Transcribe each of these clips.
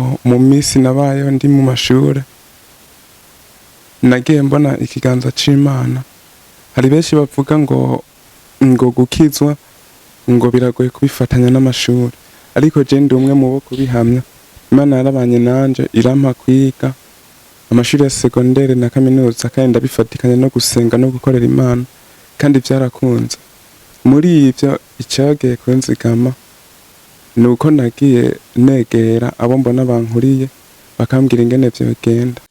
Ego, mu minsi nabayeho ndi mu mashure nagiye mbona ikiganza c'Imana. Hari benshi bavuga ngo gukizwa ngo biragoye kubifatanya n'amashuri, ariko je ndi umwe mu bo kubihamya. Imana yarabanye nanje, irampa kwiga amashuri ya segondere na kaminuza, kandi ndabifatikanya no gusenga no gukorera Imana, kandi vyarakunze. Muri ivyo, icagiye kunzigama ni uko nagiye negera abo mbona bankuriye, bakambwira ingene vyogenda.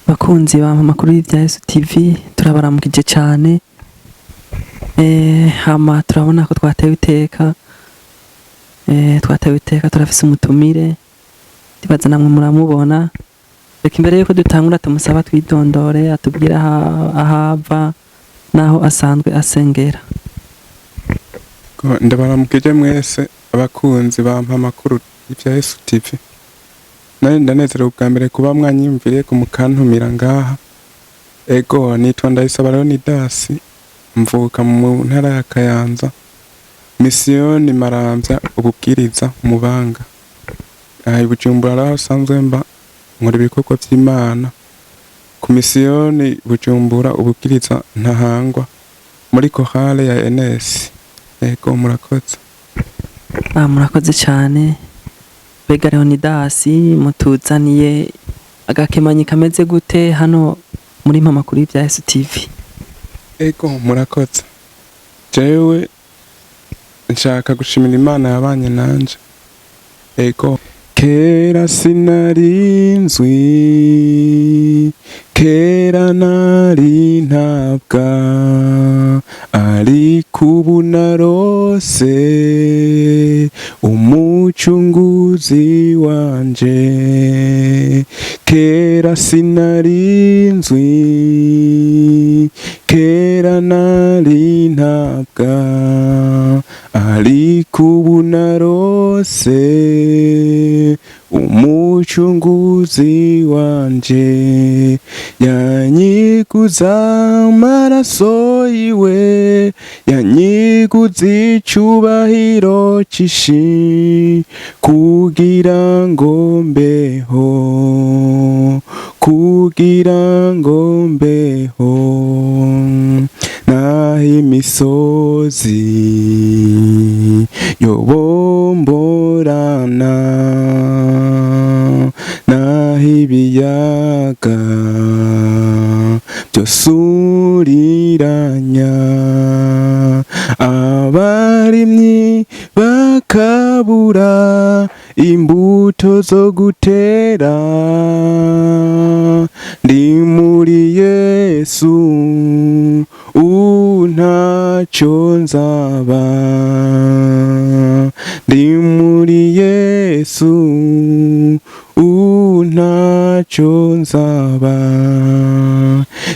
Bakunzi ba Amakuru y'Ibya Yesu TV, turabaramukije cyane. Hama turabona ko twatewe iteka, twatewe iteka, turafise umutumire, ndibaza namwe muramubona. Reka imbere yuko dutangura tumusaba twidondore, atubwire ahava n'aho asanzwe asengera. Ndabaramukije mwese abakunzi bampa amakuru y'Ibya Yesu TV. Nari ndanezerewe ubwa mbere kuba mwanyiyumviriye mukantumira ngaha. Ego, nitwa Ndayisaba Leonidas, mvuka mu ntara ya Kayanza, misiyoni Maramvya, ububwiriza Mubanga. Aha i Bujumbura aho nsanzwe mba, nkora ibikorwa vy'Imana ku misiyoni Bujumbura, ububwiriza Ntahangwa, muri chorale ya NS. Ego, murakoze. Murakoze cyane. Mbega Leonidas, mutuzaniye agakemanyi kameze gute hano muri Mpa Amakuru y'Ibya Yesu TV? Ego, murakoze. Jewe nshaka gushimira Imana yabanye nanje. Ego, kera sinarinzwi, kera nari ntabwa, ariko ubu narose umucunguzi wanje. Kera sinarinzwi, kera nari ntabwa, ariko ubu narose umucunguzi wanje. Yanyiguza amaraso yiwe, yanyiguza icubahiro cishi, kugira ngo mbeho, kugira ngo mbeho. Naho imisozi yobomborana, naho ibiyaga vyosuriranya, abarimyi bakabura imbuto zo gutera, ndi muri Yesu ntaco nzaba, ndi muri Yesu ntaco nzaba.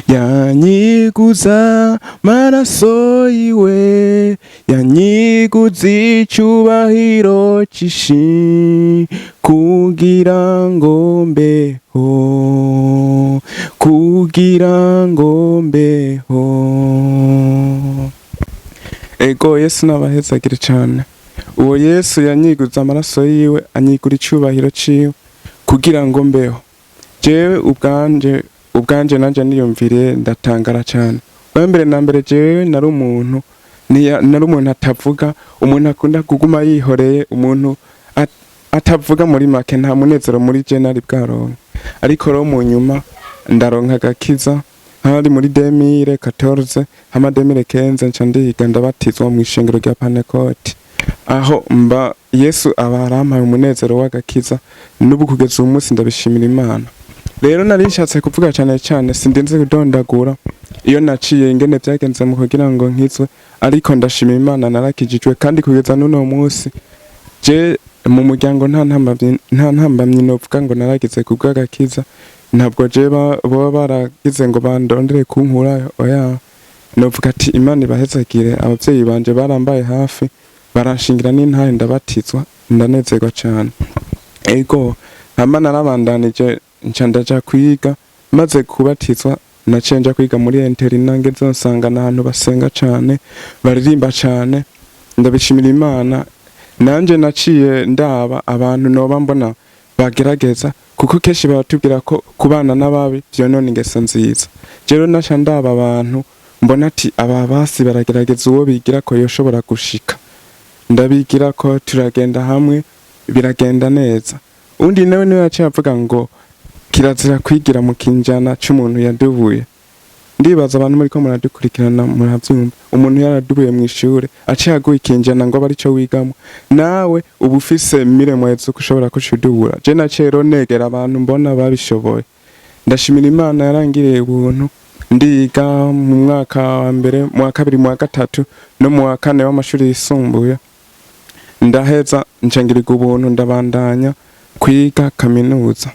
Yanyiguza maraso yiwe, yanyiguza icubahiro cishi, kugira ngo mbeho, kugira ngo mbeho. Ego, Yesu nabahezagire cane. Uwo Yesu yanyiguza amaraso yiwe, anyigura icubahiro ciwe kugira ngo mbeho. Jewe ubwanje nanje niyumviriye ndatangara cane. Bwa mbere na mbere, jewe nari umuntu nari umuntu atavuga, umuntu akunda kuguma yihoreye, umuntu atavuga. Muri make, nta munezero muri je nari bwaronke. Ariko rero mu nyuma ndaronka agakiza hari muri 2014, hama 2015 nca ndiga, ndabatizwa mu ishengero rya Pantekote aho mba. Yesu aba arampaye umunezero w'agakiza, n'ubu kugeza uyu munsi ndabishimira Imana. Rero nari nshatse kuvuga cyane cyane, sindinze kudondagura iyo naciye, ingene byagenze mu kugira ngo nkizwe, ariko ndashima Imana, narakijijwe. Kandi kugeza n'uno munsi je mu muryango nta ntambamyi novuga ngo naragize ku bw'agakiza. Ntabwo je boba baragize ngo bandondere kunkurayo, oya. Novuga ati Imana ibahezagire, abavyeyi banje barambaye hafi. Baranshingira n'intahe, ndabatizwa, ndanezerwa cane. Ego, hama narabandanije, nca ndaja kwiga. Maze kubatizwa, naciye nja kwiga muri internat. Ngeze nsanga n'ahantu basenga cane, baririmba cane. Ndabishimira Imana. Nanje naciye ndaba abantu noba mbona bagerageza, kuko kenshi baratubwira ko kubana n'ababi vyonona ingeso nziza. Rero naca ndaba abantu mbona ati aba basi baragerageza, uwo bigira ko yoshobora gushika. Ndabigira ko turagenda hamwe, biragenda neza. Undi nawe niwe yaciye avuga ngo kirazira kwigira mu kinjana c'umuntu yadubuye. Ndibaza abantu muriko muradukurikirana muravyumva. Umuntu yaradubuye mw'ishure, aciye aguha ikinjana ngo abe arico wigamo, nawe uba ufise miremwe zuko ushobora kucudubura. Je naciye rero negera abantu mbona babishoboye. Ndashimira Imana yarangiriye ubuntu. Ndiga mu mwaka wa mbere, mu wa kabiri, mu wa gatatu no mu wa kane w'amashuri yisumbuye. Ndaheza, ncangirirwa ubuntu, ndabandanya kwiga kaminuza.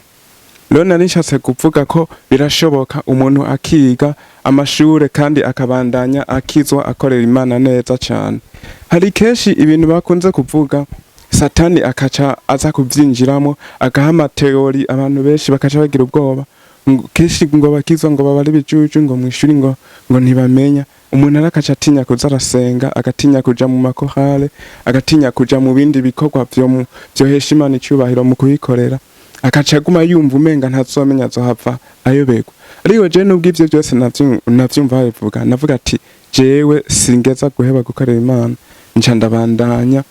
Rero nari nshatse kuvuga ko birashoboka umuntu akiga amashure kandi akabandanya akizwa, akorera Imana neza cane. Hari kenshi ibintu bakunze kuvuga, Satani akaca aza kuvyinjiramo, agaha ama théories abantu benshi, bakaca bagira ubwoba. Kenshi ngo bakizwa ngo baba ari ibijuju, ngo mw'ishuri ngo ntibamenya. Umuntu arakaca atinya kuza arasenga, agatinya kuja mu makorale, agatinya kuja mu bindi bikorwa vyohesha Imana icubahiro mu kuyikorera, akaca aguma yumva umenga ntazomenya, azohava ayoberwa. Ariko jewe nubwo ivyo byose navyumva babivuga, navuga ati jewe singeza guheba gukorera Imana. Nca ndabandanya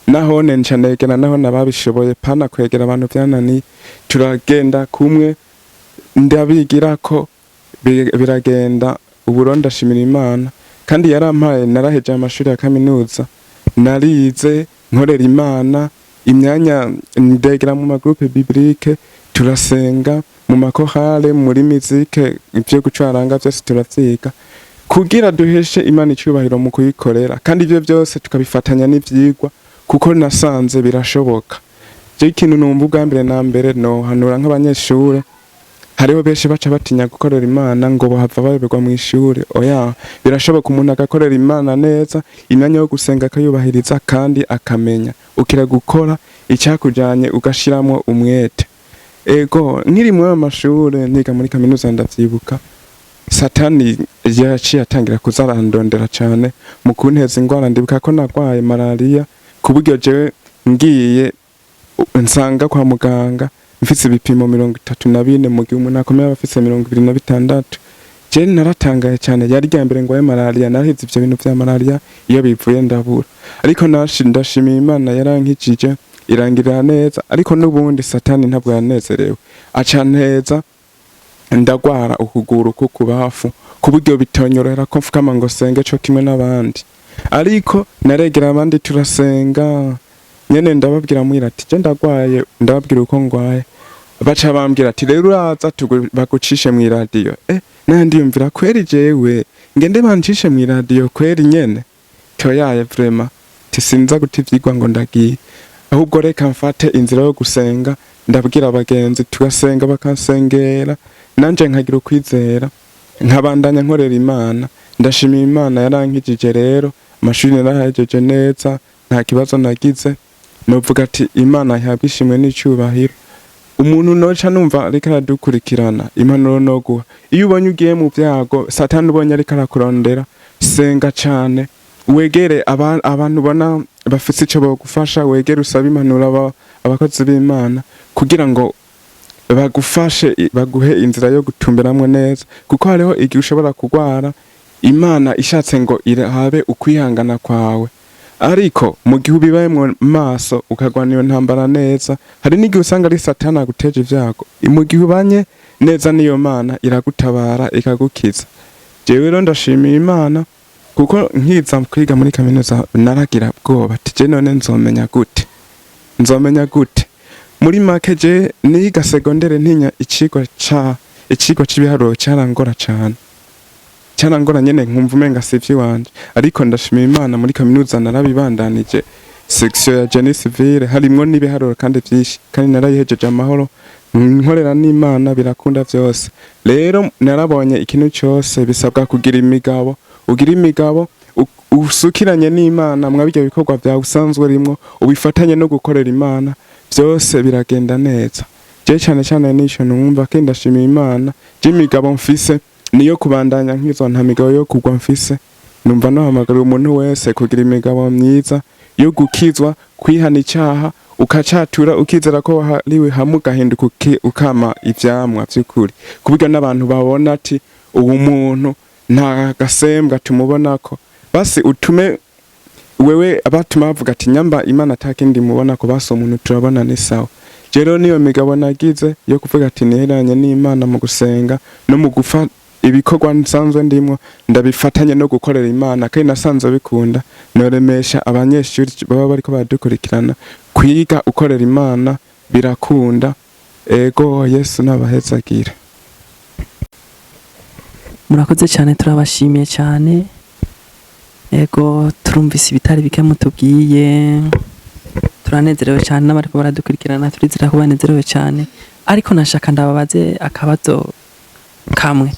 nahone, nca negera naho nababishoboye, pana kwegera abantu vyananiye. Turagenda kumwe, ndabigira ko biragenda. Ubu rero ndashimira Imana kandi yarampaye, naraheje amashuri ya kaminuza, narize nkorera Imana. Imyanya ndegera mu ma groupes bibliques, turasenga mu makorale, muri musique, ibyo gucuranga byose turavyiga kugira duheshe Imana icyubahiro mu kuyikorera, kandi ibyo byose tukabifatanya n'ivyigwa, kuko nasanze birashoboka. Je ikintu numva ubwa mbere na mbere nohanura nk'abanyeshure, hariho benshi baca batinya gukorera Imana ngo bohava bayoberwa mu ishuri. Oya, birashoboka umuntu agakorera Imana neza, imyanya yo gusenga akayubahiriza, kandi akamenya ukira gukora icyakujanye, ugashiramwo umwete. Ego, nkiri muri ayo mashure niga muri kaminuza, ndavyibuka Satani yaciye atangira kuza arandondera cane mu kunteza ingwara. Ndibuka ko nagwaye malariya, ku buryo jewe ngiye nsanga kwa muganga mfise ibipimo 34, mu gihe umuntu akomeye aba afise 26. Je naratangaye cyane, yari rya mbere ngwaye malariya. Naraheze ivyo bintu vya malariya, iyo bivuye ndabura. Ariko ndashimiye Imana yarankijije, irangirira neza. Ariko n'ubundi Satani ntabwo yanezerewe, aca nteza ndagwara ukuguru k'ukubafu, ku buryo bitonyorohera ko mfukama ngo senge co kimwe n'abandi. Ariko naregera abandi, turasenga nyene, ndababwira mwira ati je ndagwaye, ndababwira uko ngwaye. Baca bambwira ati rero uraza bagucishe mw'iradiyo. Naye ndiyumvira kweri, jewe ngende bancishe mw'iradiyo kweri nyene? Toyaye vraiment, tisinza guta ivyigwa ngo ndagiye, ahubwo reka mfate inzira yo gusenga. Ndabwira abagenzi, tugasenga, bakansengera, nanje nkagira ukwizera, nkabandanya nkorera Imana. Ndashimira Imana yarankijije. Rero amashuri narahejeje neza, nta kibazo nagize. Novuga ati Imana ihabwa ishimwe n'icyubahiro. Umuntu noca numva ariko aradukurikirana, impanuro noguha: iyo ubonye ugiye mu byago, Satani ubonye ariko arakurondera, senga cane, wegere abantu ubona bafise ico bogufasha, wegere usabe impanuro abakozi b'Imana kugira ngo bagufashe, baguhe inzira yo gutumberamwo neza, kuko hariho igihe ushobora kugwara Imana ishatse ngo irabe ukwihangana kwawe. Ariko mu gihe ubibayemwo maso, ukagwana iyo ntambara neza, hari n'igihe usanga ari Satani aguteje ivyago. Mu gihe ubanye neza n'iyo Mana, iragutabara, ikagukiza. Jewe rero ndashimiye Imana, kuko nkiza kwiga muri kaminuza naragira bwoba ati je none nzomenya gute, nzomenya gute? Muri make, je niga secondaire ntinya icigwa c'ibiharuro, carangora cane, carangora nyene, nkumva umenga si ivy'iwanje. Ariko ndashimira Imana, muri kaminuza narabibandanije, section ya génie civil, harimwo n'ibiharuro kandi vyinshi, kandi narayihejeje amahoro, nkorera n'Imana, birakunda vyose. Rero narabonye ikintu cyose bisabwa kugira imigabo, ugira imigabo. Usukiranye n'Imana mwa bijya bikorwa byawe usanzwe urimo, ubifatanye no gukorera Imana, byose biragenda neza. Je cyane cyane nico numva, kandi ndashimira Imana. Je imigabo mfise niyo kubandanya nk'izo, nta migabo yo kugwa mfise. Numva nohamagarira umuntu wese kugira imigabo myiza yo gukizwa, kwihana icyaha, ukacatura, ukizera ko wahariwe, hamwe ugahinduka, ukama ivyamwa vy'ukuri, ku buryo n'abantu babona ati ubu muntu nta gasembwa tumubonako. Basi utume wewe abatuma bavuga ati nyamba Imana atakindi mubona ko, basi umuntu turabona ni sawa. Rero niyo migabo nagize yo kuvuga ati niheranye n'Imana mu gusenga no mu gufa ibikorwa nsanzwe ndimwo, ndabifatanye no gukorera Imana, kandi nasanzwe bikunda. Noremesha abanyeshuri baba bariko baradukurikirana, kwiga ukorera Imana birakunda. Ego, Yesu nabahezagira. Murakoze cyane, turabashimiye cyane. Ego, turumvise ibitari bike mutubwiye, turanezerewe cyane, n'abariko baradukurikirana turizera ko banezerewe cyane. Ariko nashaka ndababaze akabazo kamwe: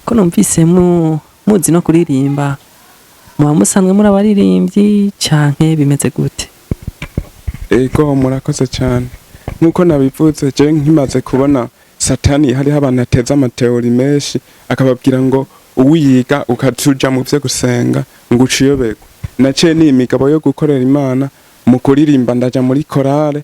ko numvise muzi no kuririmba, muba musanzwe muri abaririmbyi canke bimeze gute? Ego, murakoze cyane. Nk'uko nabivuze, je nkimaze kubona Satani hariho abantu ateza ama théories menshi, akababwira ngo uwiyiga ukazuja mu vyo gusenga ngo uciyoberwe. Naciye ni imigabo yo gukorera Imana mu kuririmba, ndaja muri chorale,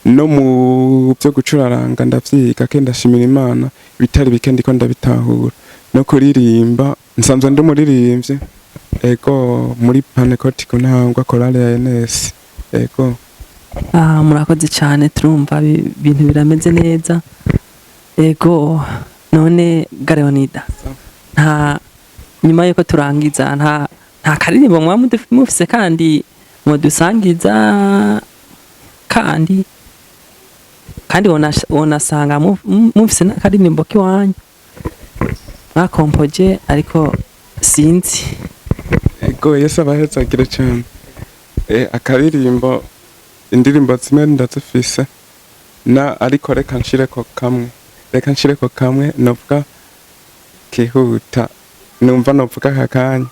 no mu byo gucuraranga ndavyiga, kandi ndashimira Imana ibitari bike ndiko ndabitahura. No kuririmba nsanzwe ndi umuririmbyi, ego, muri Panekoti ku ntangwa, chorale ya NS, ego. Ah, murakoze cyane, turumva ibintu birameze neza. Ego, none Gareonida, nta nyuma yuko turangiza, nta karirimbo mwaba mufise kandi mudusangiza? Kandi wonasanga mufise n'akaririmbo k'iwanyu mwakompoje, ariko sinzi. Ego, Yesu abahezagire cyane. Akaririmbo, indirimbo zimwe ndazifise na, ariko reka nshireko kamwe novuga kihuta, numva novuga aka kanya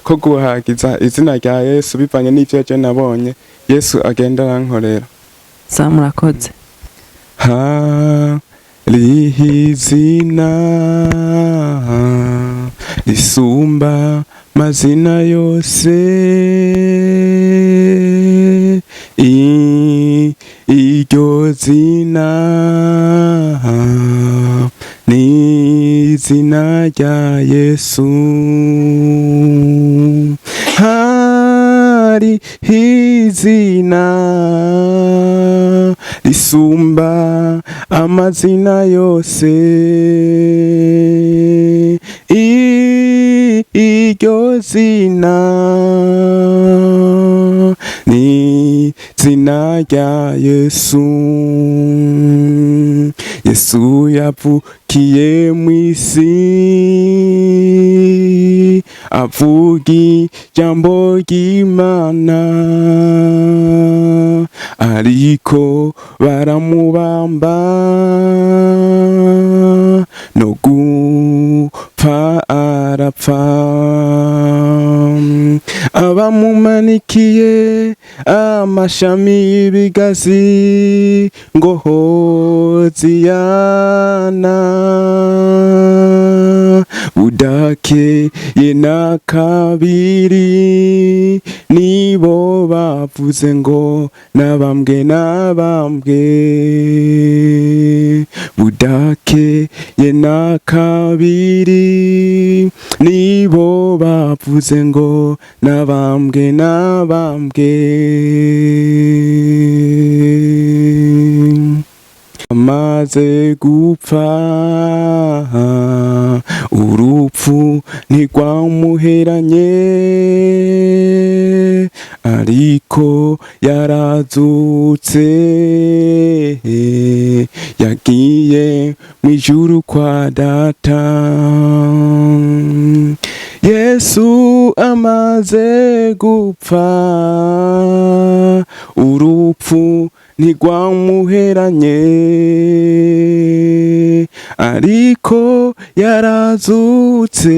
ko guhagiza izina rya Yesu bivanye n'ivyo je nabonye Yesu agenda arankorera. Sa, murakoze. Hariho izina risumba mazina yose, iryo zina ni izina rya Yesu. Hariho izina risumba amazina yose, iryo zina ni izina rya Yesu. Yesu yavukiye mw'isi, avuga ijambo ry'Imana, ariko baramubamba, no gupfa arapfa. Abamumanikiye amashami y'ibigazi ngo hoziyana, budakeye na kabiri nibo bavuze ngo nabambwe, nabambwe. Budakeye na kabiri nibo bavuze ngo nabambwe, nabambwe. Amaze gupfa, urupfu ntirwamuheranye, ariko yarazutse, yagiye mw'ijuru kwa Data. Yesu amaze gupfa, urupfu ntirwamuheranye, ariko yarazutse,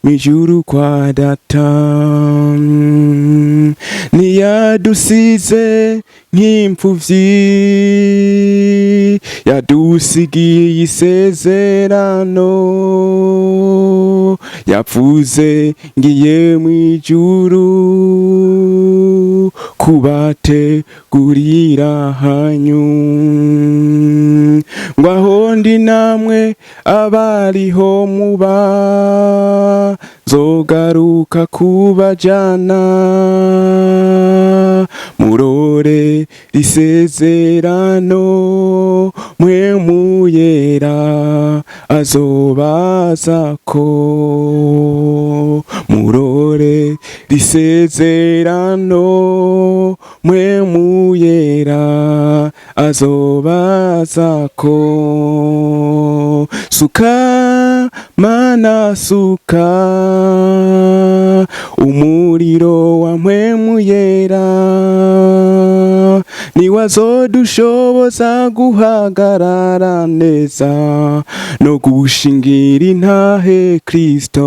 mw'ijuru kwa data. Ntiyadusize nk'imfuvyi, yadusigiye isezerano. Yavuze: "Ngiye mw'ijuru kubategurira hanyu, ngo aho ndi namwe abariho muba, nzogaruka kubajana." Murore isezerano, Mpwemu Yera azobazako. Murore isezerano, Mpwemu Yera azobazako. Suka Mana, suka umuriro wa Mpwemu Yera, niwazodushoboza guhagarara neza no gushingira intahe Kristo.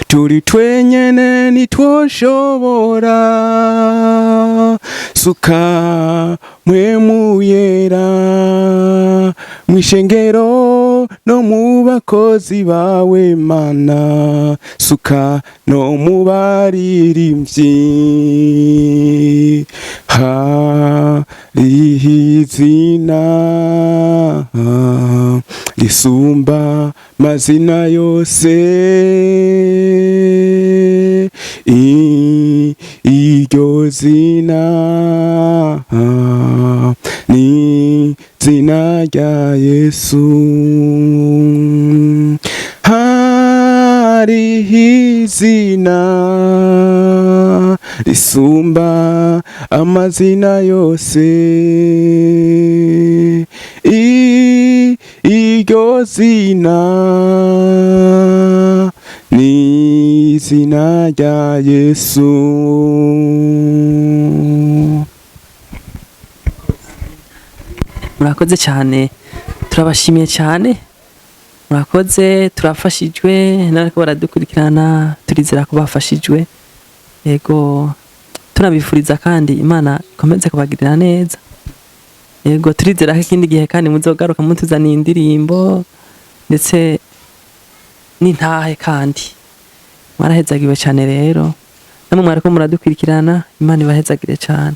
Turi twenyene ntitwoshobora. Suka Mpwemu Yera mw'ishengero no mu bakozi bawe Mana, suka no mu baririmbyi. Hariho izina risumba mazina yose, iryo zina ni zina rya Yesu. Hariho izina risumba amazina yose, iryo zina ni izina rya Yesu. Murakoze cyane, turabashimiye cyane, murakoze, turafashijwe n'ariko baradukurikirana, turizera ko bafashijwe. Yego, tunabifuriza kandi Imana ikomeze kubagirira neza. Yego, turizera ko ikindi gihe kandi muzogaruka mutuzaniye indirimbo ndetse n'intahe, kandi mwarahezagiwe cyane. Rero namwe mwariko muradukurikirana, Imana ibahezagire cyane.